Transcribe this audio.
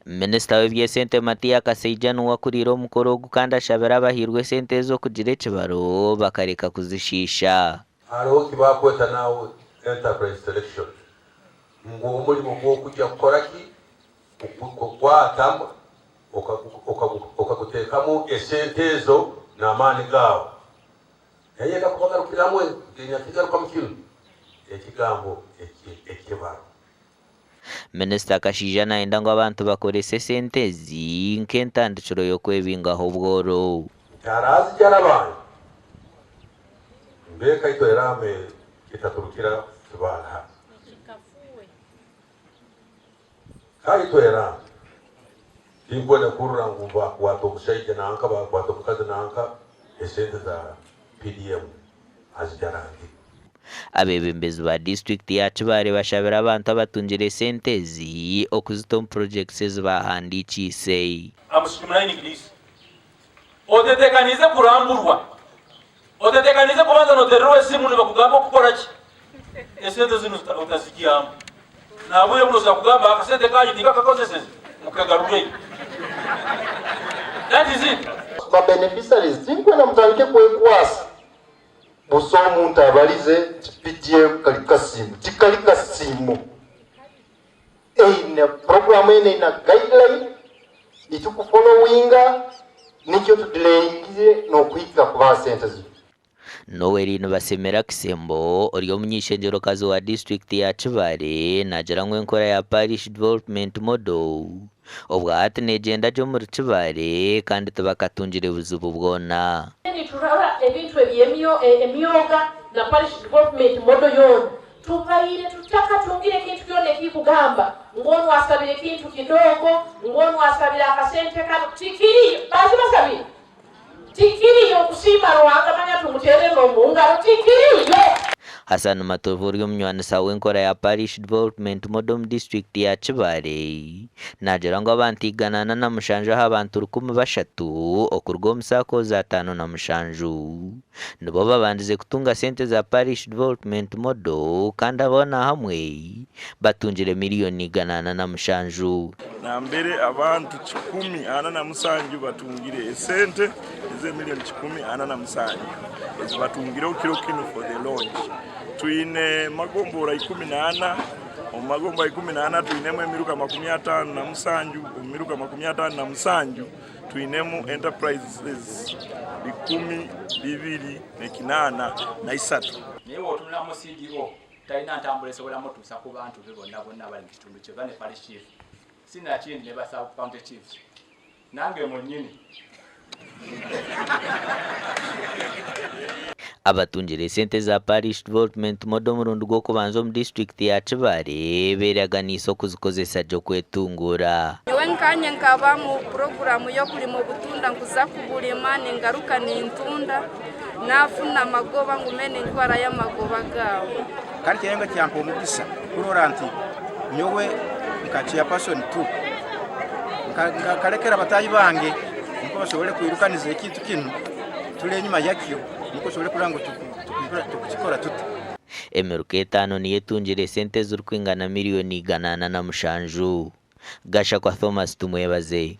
Minisita w'eby'esente Matia Kasaija niwe akuriire omukoro ogu kandi ashabire abahairwe esente ezo kugira ekibaro bakareka kuzishiisha. Hariho eki baakweta now enterprise selection ngu omurimo gw'okujya kukora ki? Kugukwata okaguteekamu esente ezo n'amaani gaawe. Nayenda kubagarukiramu nyakigarukamu kinu ekigambo ekibaro. Minisita Kashaija nayenda ngu abantu bakorese esente ezi nk'entandikiro y'okwebingaho obworo. Nti araazijara bangi mbeeka itwe eraame etaturukira Kibaale hanu. Ka itwe eraame tinkwenda kuhurira ngu baakwata omushaija nanka baakwata omukazi nanka esente za PDM azijarangire. Abeebembezi ba disiturikiti ya Kibaale bashabire abantu abatungire esente ezi okuzita omu purogyekiti ezi bahandiikiise. I'm streamlining this. Otetekaniize kuramburwa? Otetekaniize kubanza notererwa esimu nibakugamba okukora ki? Esente zinu otazigyamu. Nabwire buno osobola kugamba akasente kanyu tinkakakozeseze mukagarureyo. That is it. Ba beneficiaries tinkwenda mutandike kwekwasa busa omuntu abarize nti PDM kari kasiimo tikari kasiimo eine program enu eine guideline nitukufollowinga nikyo tudelayingire nokuhika kubaha sente zinu. Noel Nibasemera Kisembo ori omuny'eishengyerokazi wa disiturikiti ya Kibaale naagira ngu enkora ya Parish Development Model obwahati negyenda gye omuri Kibaale kandi tibakatungire buzibu bwona. Niturora ebintu eby'emyoga na Parish Development Model yoona tubaire tutakatungire ekintu kyona ekikugamba ngu onu asabire ekintu kidogo, ngu onu asabire akasente kano, tikiriyo, bazi basabire. Tikiriyo okusiima Ruhanga manya tumuteere n'omu ngaro, tikiriyo. Hassan Matovu ori omunywanisa w'enkora ya Parish Development Model omu disiturikiti ya Kibaale naagira ngu abantu 407 aha bantu 300 okuruga omu SACCOs 57 nibo babandize kutunga sente za Parish Development Model kandi aboona hamwe batungire miriyoni 407. Nambere abantu 147 batungire esente ez'emiliyoni 147 ezi batungireho kiro kinu for the launch. Twine magombora 14, omu magombora 14 twinemu emiruka 57, omu miruka 57 twinemu enterprises 283. Naye bw'otunula mu CDO talina ntambula esobola mutuusa ku bantu be bonna bonna abali mu kitundu kye oba ne parish chief sinakindi ne ba sub county chiefs nange mwennyini. Abatungire esente za Parish Development Model omurundi gw'okubanza omu disiturikiti ya Kibaale beeraganiise okuzikozesa gye okwetunguura. Nyowe nkanye nkaba mu puroguramu y'okurima obutunda nkuza kuburima ningaruka nintunda nafuna amagoba ngume nintwarayo amagoba gaabo. Kandi kyayenga kyampa omugisa kurora nti nyowe nka chairperson tu nkalekera bataahi bange nukwo basobole kwirukaniza ekintu kinu tuli enyuma yakyo nukwo osobole kurora ngu tukukikora tuta. Emiruka etaano niyo etungire esente ezirikwingana miriyoni 407. Gashakwa Thomas Tumwebaze.